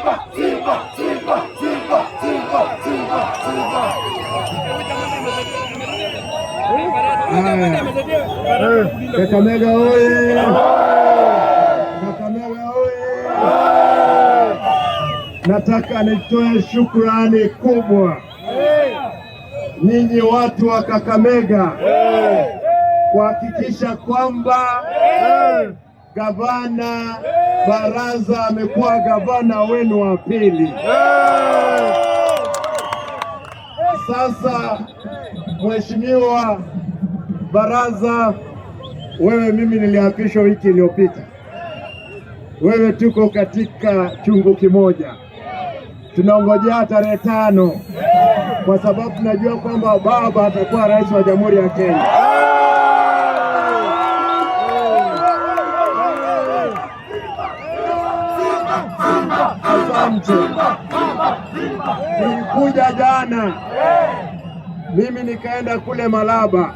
Simba, Simba, Simba, Simba, Simba, Simba. Haya. Kakamega oye! Kakamega oye! Nataka nitoe shukrani kubwa nyinyi watu wa Kakamega kuhakikisha kwamba Gavana Baraza amekuwa gavana wenu wa pili. Sasa Mheshimiwa Baraza, wewe mimi niliapishwa wiki iliyopita, wewe tuko katika chungu kimoja, tunaongojea tarehe 5 kwa sababu tunajua kwamba baba atakuwa rais wa Jamhuri ya Kenya. Asante. Nilikuja jana mimi nikaenda kule Malaba.